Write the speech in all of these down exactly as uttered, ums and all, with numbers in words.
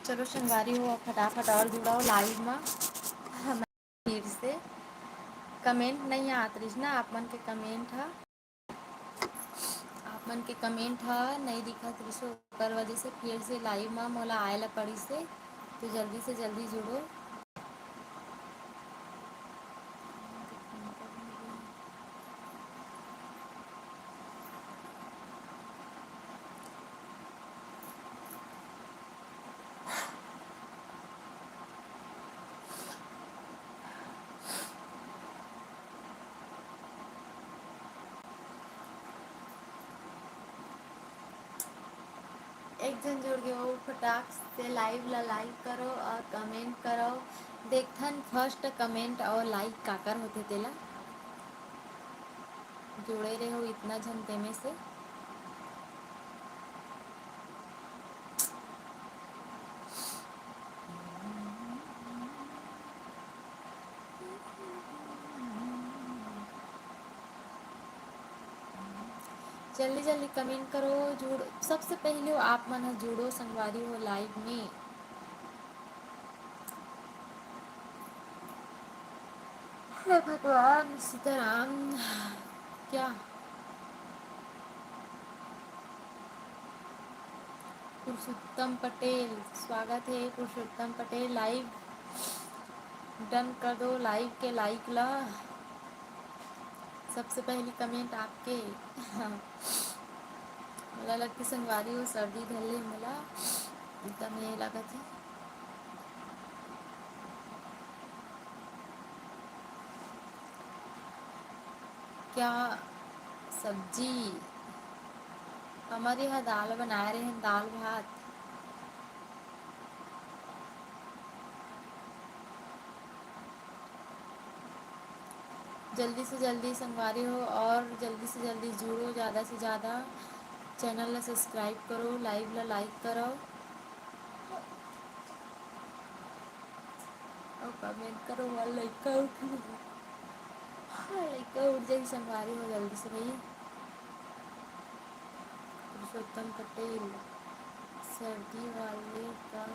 चलो संगवारी हो, फटाफट और जुड़ो live में। हम फिर से comment नहीं आत रहिस ना आप मन के comment ह, आप मन के comment ह नहीं दिखत रहिस, ओकर वजह से फिर से live में मोला आए ला पड़िस हे। तो जल्दी से जल्दी जुड़ो। एक झन जुड़ गे हो, फटाक से live ला like करो और comment करो। देखथन first comment और like काकर होथे तेला। जुड़े रहो इतना झन तेमे से। जल्दी जल्दी comment करो, जुड़, सबसे पहले आप मन ह जुड़ो संगवारी हो live में। हे भगवान सीताराम, क्या? पुरुषोत्तम पटेल, स्वागत है पुरुषोत्तम पटेल। Live done कर दो, live के like ला। सबसे पहली comment आपके। मोला लगथे संगवारी हो, सर्दी धर ले मोला, एकदम ये लगत है। क्या सब्जी? हमर यहाँ दाल बनाए रहे हैं, दाल भात। जल्दी से जल्दी संगवारी हो और जल्दी से जल्दी जुड़ो, ज़्यादा से ज़्यादा channel ला subscribe करो, live ला like करो। अउ comment करो, मोर लइका उठ गे। हाँ, लइका उठ जाही संगवारी हो जल्दी से भई। पुरुषोत्तम पटेल, सर्दी वाले का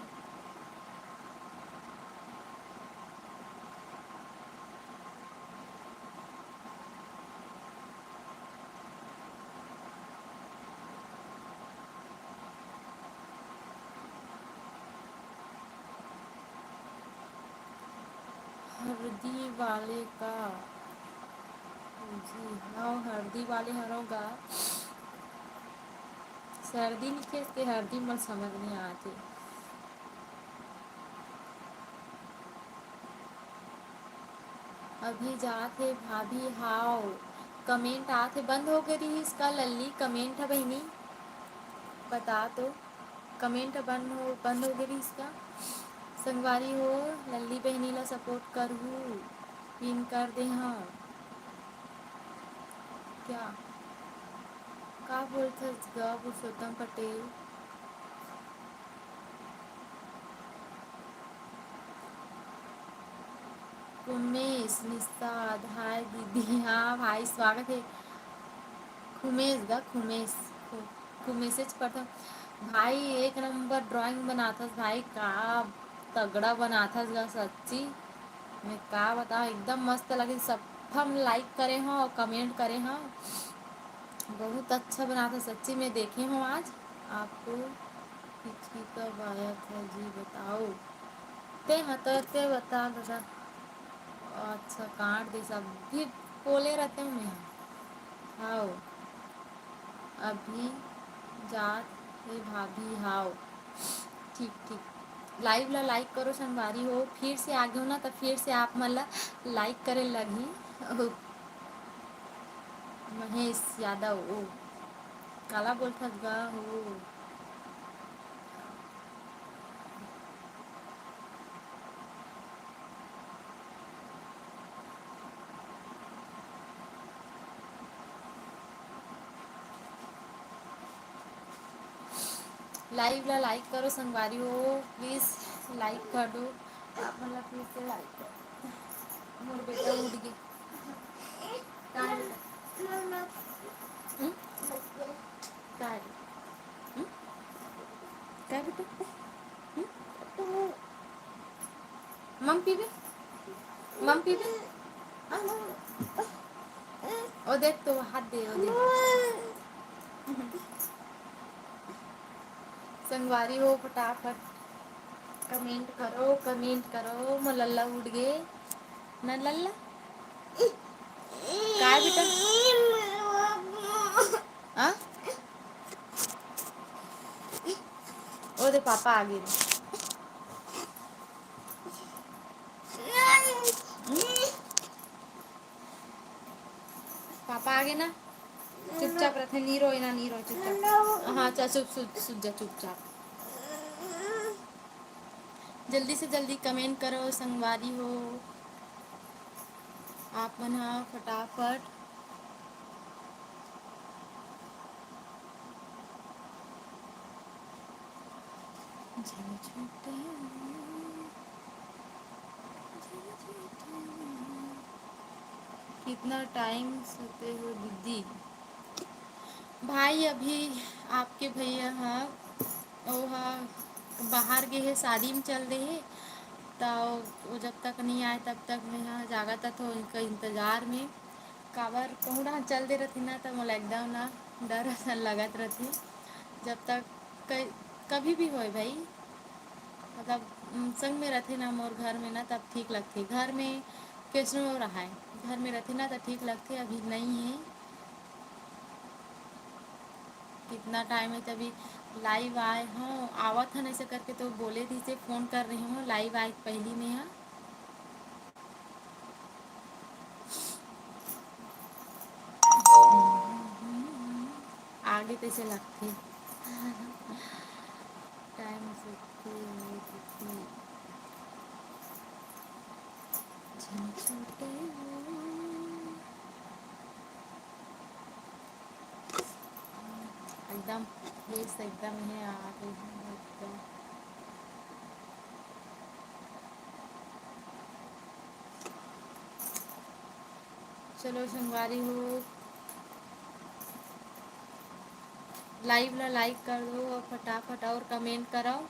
हरदी वाले का? जी हाँ, हरदी वाले हरव गा। सर्दी निकले ते हरदी मोर समझ नहीं आते। अभी जात हे भाभी, हाव। Comment आत हे, बंद हो गे रिहिस का लल्ली comment ह बहिनी? बता तो, comment बंद हो, बंद हो गे रिहिस का? संगवारी हो, लल्ली बहिनी ला support करहू, pin कर दे हव। क्या? का बोलथस ग पुरुषोत्तम पटेल? कुमेश निषाद, हाय दीदी। हाँ भाई, स्वागत है। खुमेश गा, खुमेश, खु-, खुमेशेच पढ़थन। भाई, एक नंबर drawing बनाथस भाई, का तगड़ा बनाथस गा, सच्ची। मैं का बताओ, एकदम मस्त लगे। सब हम like करे हो और comment करे हो। बहुत अच्छा बनाथस सच्ची, मैं देखे हूँ आज आपको। पिछली कब आया था जी बताओ। ते हाँ तो ते बता दादा। अच्छा, काट दे सब, भी बोले रहते हूँ मैं। हाव, अभी जात हे भाभी, हाव। ठीक, ठीक। Live ला like करो संगवारी हो, फिर से आ गए हो ना, तो फिर से आप मन ला like करे लगही। महेश यादव, ओ, काला बोलथस गा हो? Live ला like करो संगवारी हो, please like कर दो। आप मन ला फिर से like कर, मोर बेटा उठ गे। काय बेटा? हम्म? काय? हम्म? काय बेटा? हम्म? मम पीबे? मम पीबे? आ? ओ देख तो हाथ दे, ओ देख। संगवारी हो, फटाफट comment करो, comment करो। मोर लल्ला उठ गे ना लल्ला। काय बेटा? आ? ओ दे पापा आ गे। पापा आ गे ना। चुपचाप रथे, नी रोए ना, नी रोए, चुपचाप। हाँ, चल, चुप, चुप, चुप जा, चुपचाप। जल्दी से जल्दी comment करो संगवारी हो, आप मन ह फटाफट। कितना time सुते हो दीदी? भाई, अभी आपके भैया ह, ओ ह बाहर गे हे, शादी में चल दे हे, त वो जब तक नहीं आए, तब तक मैं ह जागत तो उनका इंतजार में। काबर कहूँ डहर चल दे रथे ना, त मोला एकदम ना डर असन लगत रथे। जब तक क-, कभी भी होए भाई, मतलब, उम, संग में रथे ना मोर घर में ना, तब ठीक लगथे। घर में कैसनो रहाय, घर में रथे ना, त ठीक लगथे। अभी नहीं है, कितना time है, तभी live आए हूँ, आवत हन ऐसे करके तो बोले दी से, phone कर रही हूँ, live आए पहली में है। आगे कैसे लगथे? Time से एकदम face एकदम हे आगे एकदम। चलो संगवारी हो, live ला like कर दो और फटाफट और comment कराओ।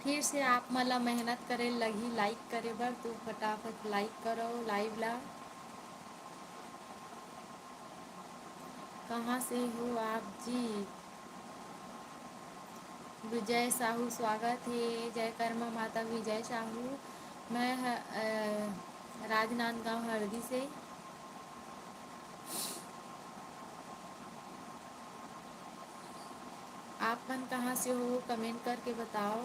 फिर से आप मन ला मेहनत करे लगही like करे बर, तो फटाफट like करो live ला। कहाँ से हो आप जी? विजय साहू, स्वागत हे। जय कर्मा माता विजय साहू। मैं ह-, अ, राजनांदगांव हरदी से। आप मन कहाँ से हो, comment करके बताओ।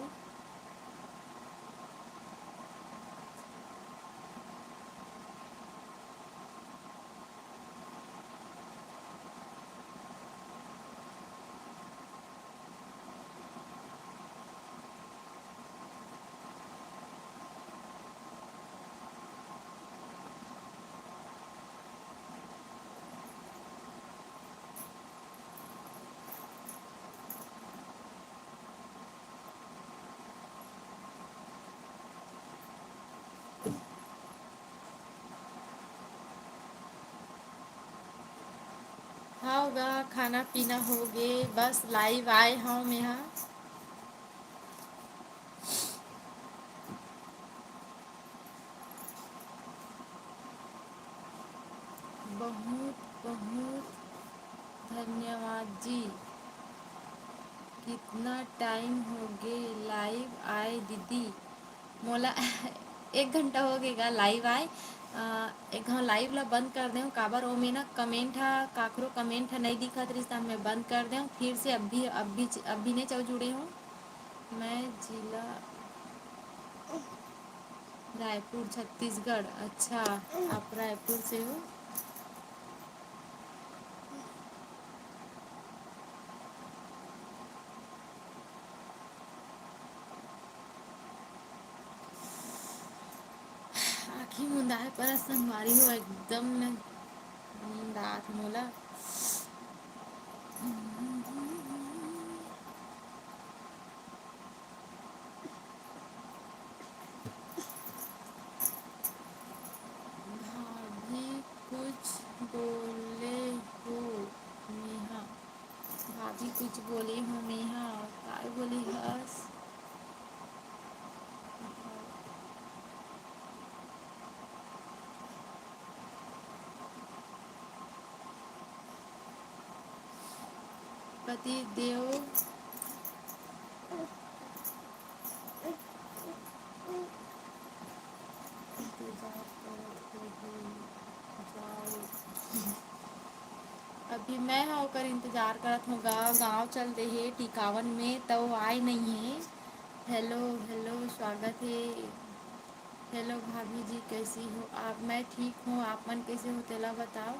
हव गा, खाना पीना हो गे, बस live आए हव मेहा। बहुत बहुत धन्यवाद जी। कितना time हो गे live आए दीदी? मोला एक घंटा हो गे गा live आए। अ, एक घाव live ला बंद कर देव, काबर ओमे ना comment हा, काकरो comment हा नहीं दिखत रहिस, त मैं बंद कर देव। फिर से अभी, अभी, अभी नहीं चल जुड़े हो। मैं जिला रायपुर, छत्तीसगढ़। अच्छा, आप रायपुर से हो। आँखी मुंदाए पर संगवारी हो, एकदम न नींद आत मोला। भाभी कुछ बोले हो मेहा? भाभी कुछ बोले हो मेहा? काय बोले हस? पति देव। अभी मैं ह ओकर इंतजार करत हूँ गा, गाँव चल दे हे टिकावन में, त वो आए नहीं है। हेलो, हेलो, स्वागत है। हेलो भाभी जी, कैसी हो आप? मैं ठीक हूँ, आप मन कैसे हो तेला बताओ।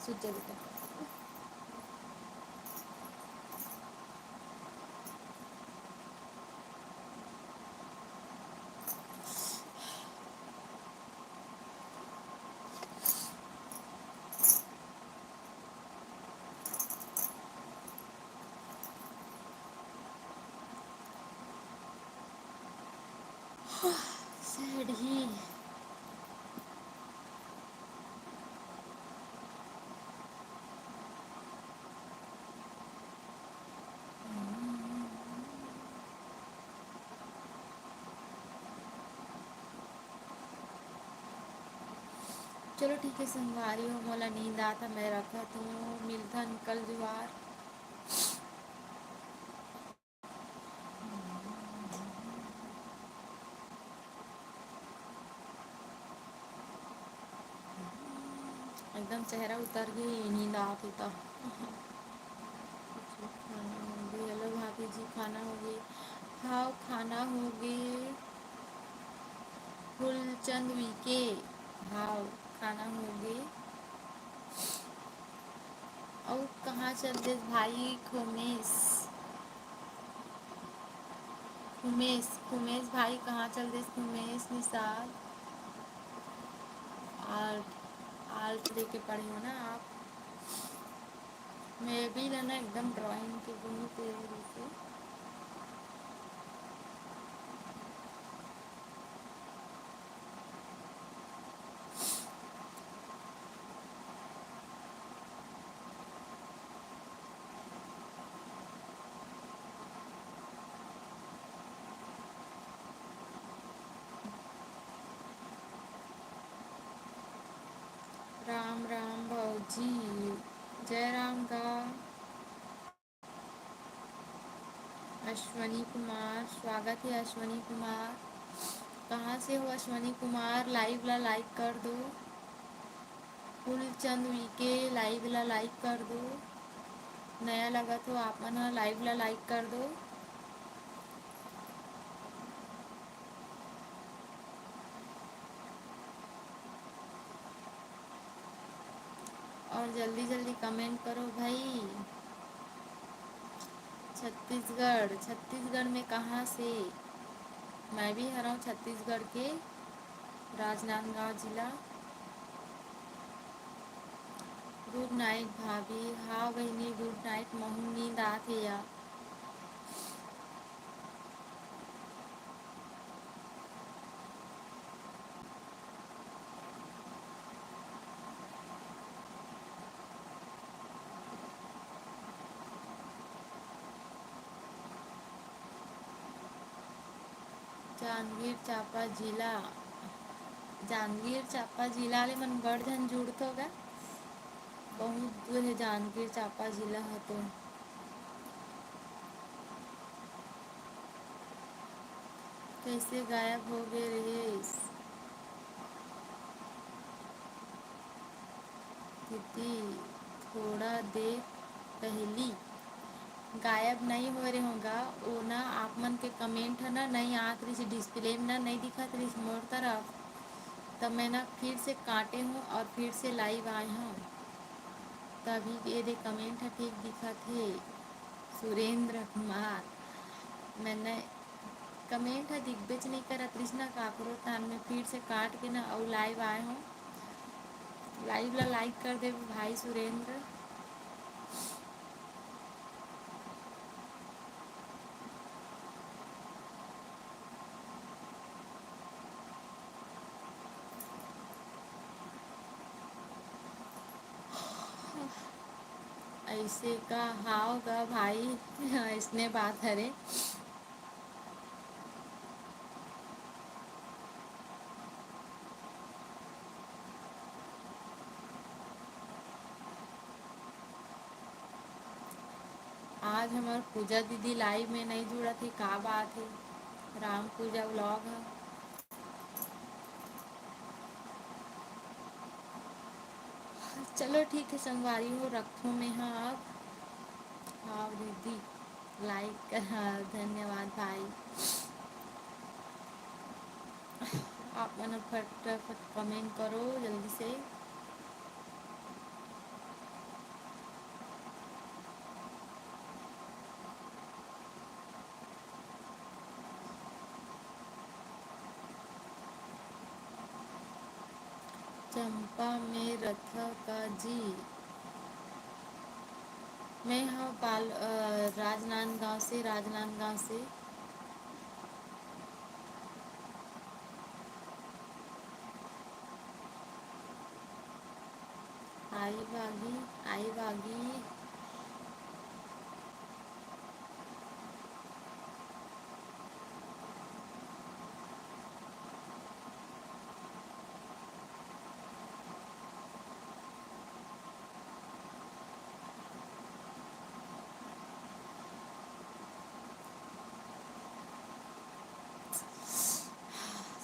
सुत जा बेटा। सैड ही। चलो ठीक है संगवारी हो, मोला नींद आता, मैं रखत हूँ, मिलथन कल जुआर। एकदम चेहरा उतर गे, नींद आत हे त। खाना हो गे। हेलो भाभी जी, खाना हो गे? हाव, खाना हो गे। फूलचंद वीके, हाव, खाना हो गे। अउ कहाँ चल देस भाई खुमेश? खुमेश, खुमेश भाई कहाँ चल देस? खुमेश निषाद, आर्ट, आर्ट लेके पढ़े हो ना आप? मैं भी ना, ना एकदम ड्राइंग के गुरु तेरे जैसे। राम राम भौजी, जय राम गा। अश्वनी कुमार, स्वागत है अश्वनी कुमार। कहाँ से हो अश्वनी कुमार? लाइव ला लाइक कर दो। फूलचंद वीके, लाइव ला लाइक कर दो। नया लगत हो आप मन ह, लाइव ला लाइक कर दो। और जल्दी जल्दी कमेंट करो भाई। छत्तीसगढ़, छत्तीसगढ़ में कहाँ से? मैं भी हरव छत्तीसगढ़ के, राजनांदगांव जिला। गुड नाइट भाभी। हाँ बहिनी, गुड नाइट। महू नींद आत हे यार। जांजगीर चांपा जिला, जांजगीर चांपा जिला ले मन बड़ झन जुड़थो गा, बहुत दूर हे जांजगीर चांपा जिला ह तो। कैसे गायब हो गए रहिस दीदी? थोड़ा देर पहली गायब नहीं हो रहे होगा, वो ना आप मन के कमेंट है ना नहीं आत रही, डिस्प्ले में ना नहीं दिखत रही मोर तरफ, तब मैं ना फिर से काटे हूँ और फिर से लाइव आए हूँ, तभी ये दे कमेंट है ठीक दिखत है। सुरेंद्र कुमार, मैंने कमेंट ह दिखबेच नइ करत रिस ना काकरो, तान मैं फिर से काट के ना अउ लाइव आए हों। लाइव ला लाइक कर देबे भाई सुरेंद्र। ऐसे का? हाव गा भाई, ऐसने बात हरे। आज हमर पूजा दीदी लाइव में नइ जुड़त हे, का बात हे? राम पूजा व्लॉग ह। चलो ठीक हे संगवारी हो, रखथों मैं ह अब। हाव दीदी, लाइक कर, हाँ, धन्यवाद भाई। आप मन फटाफट कमेंट करो जल्दी से। चंपा में रथा का जी। मैं ह पाल-, अ, राजनांदगांव से, राजनांदगांव से। आई बागी, आई बागी।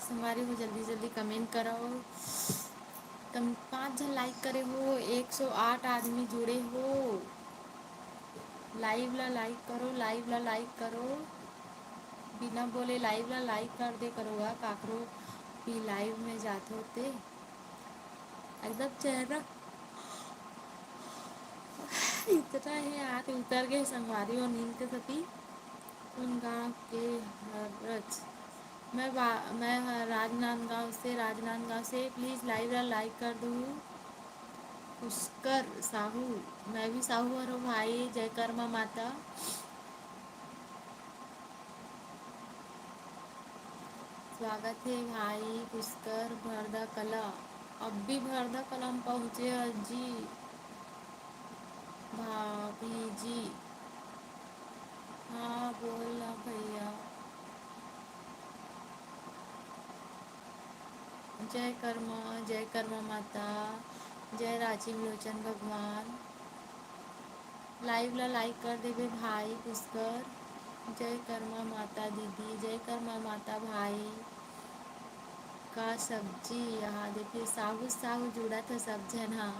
संगवारी हो, जल्दी जल्दी कमेंट करो। कम, पाँच झन लाइक करे हो, एक सौ आठ आदमी जुड़े हो। लाइव ला लाइक करो, लाइव ला लाइक करो। बिना बोले लाइव ला लाइक कर दे करो गा, काकरो भी लाइव में जात होते। एकदम चेहरा इतना हे, आँख उतर गे संगवारी हो नींद के सती। कोन गाँव के हरच? मैं बा-, मैं ह राजनांदगांव से, राजनांदगांव से। प्लीज लाइव ला लाइक कर दू। पुष्कर साहू, मैं भी साहू हरो भाई, जय कर्मा माता। स्वागत हे भाई पुष्कर भरदा कला। अब भी भरदा कला में पहुँचे हस जी, भाभी जी। हाँ, बोल ना भैया। जय कर्मा, जय कर्मा माता, जय राजीव लोचन भगवान। लाइव ला लाइक कर देबे भाई पुष्कर। जय कर्मा माता दीदी, जय कर्मा माता भाई। का सब्जी? यहाँ देखिए, साहू, साहू जुड़त हे सब झन हा।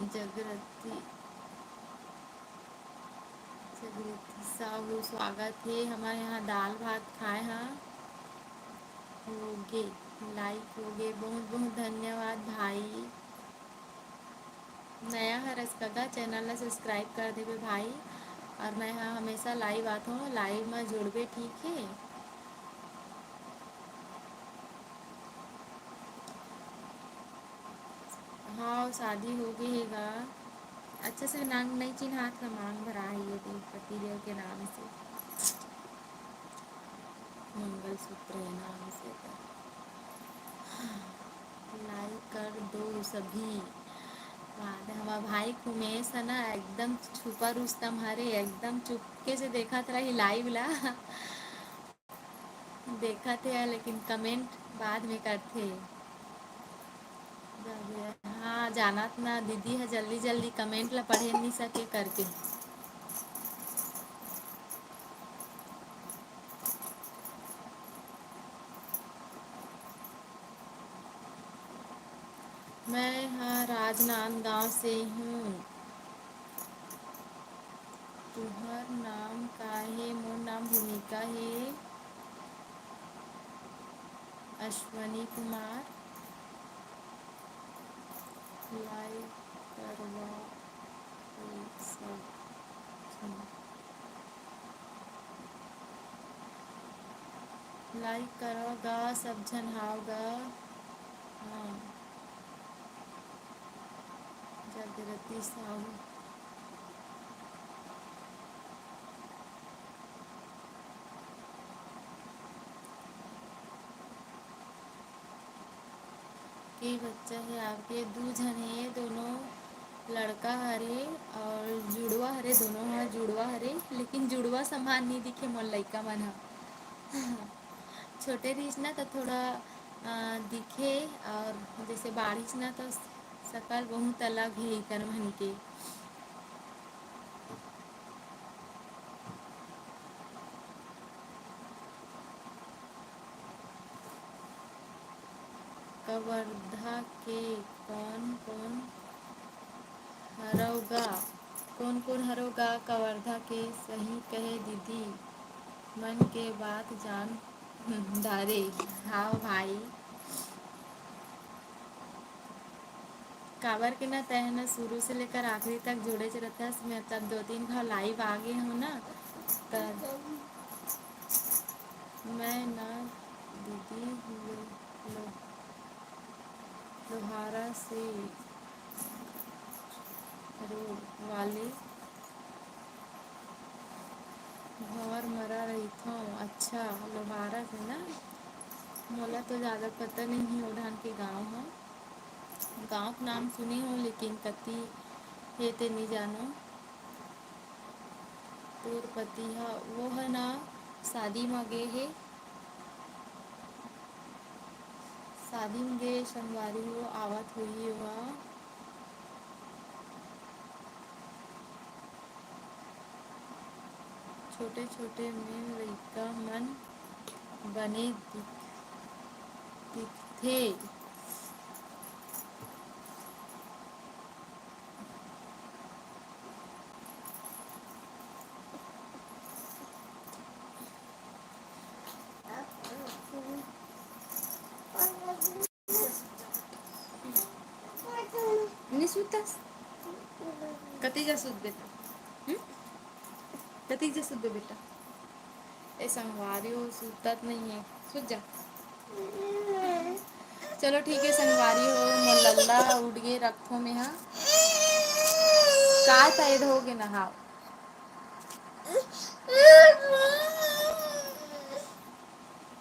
जगरती, जगरती साहू, स्वागत हे। हमर यहाँ दाल भात खाए हा। होगे, लाइक होगे, बहुत बहुत धन्यवाद भाई। नया हरस कका, चैनल ला सब्सक्राइब कर देबे भाई। और मैं हा हमेशा लाइव आथों, लाइव में जुड़बे, ठीक हे? हाँ, शादी हो गे हे गा। अच्छा से नांग नइ चिन्हात हे, मांग भरा हे ये दे पतिदेव के नाम से। मंगलसूत्र हे नाम से त। लाइक कर दो सभी। बाद हमार भाई कुमेश हे ना, एकदम छुपा रुस्तम हरे, एकदम चुपके से देखत रही लाइव ला। देखत हे, लेकिन कमेंट बाद में करथे। हाँ, जानत ना, दीदी ह जल्दी जल्दी कमेंट ला पढ़े नइ सके करके। मैं ह राजनांदगांव से हूँ। तुहर नाम का हे? मोर नाम भूमिका हे। अश्वनी कुमार। लाइक करवा सब झन। Like करव गा, सब झन हाव गा। हाँ, जागृति साहू। के बच्चा हे आपके? दू झन हे, दोनों लड़का हरे और जुड़वा हरे, दोनों ह जुड़वा हरे, लेकिन जुड़वा समान नहीं दिखे मोर लइका मन ह। छोटे रहिस ना तो थोड़ा, अ, दिखे, और जैसे बाढ़िस ना तो सकल बहुत अलग हे इकर मन के। कवर्धा के कोन कोन हरव गा? कोन कोन हरव गा कवर्धा के? सही कहे दीदी, मन के बात जान डारे। हाव भाई, काबर के ना, तैं ह ना शुरू से लेकर आखिरी तक जुड़ेच रथस। मतलब दो तीन घाव live आ गे हो ना, त मैं ना दीदी लो, लो, लोहारा से रोड वाले भंवर मरा रहिथव। अच्छा, लोहारा से ना, मोला तो ज़्यादा पता नहीं हे ओ डाहन के गाँव ह। गाँव के नाम सुने हो, लेकिन कति हे ते नहीं जानो। तोर पति ह, वो ह ना शादी म गे हे, शादी म गे संगवारी हो, आवत होही ओहा। छोटे छोटे में लइका मन बने दिख-, दिखथे। नहीं सुतस? कति जा सुत बेटा? हम्म? कति जा सुत बे बेटा? ए संगवारी हो, सुतत नहीं है, सुत जा। चलो ठीक है संगवारी हो, मोर लल्ला उठ गे, रखथो में हा। काय पैद हो गे नहाओ।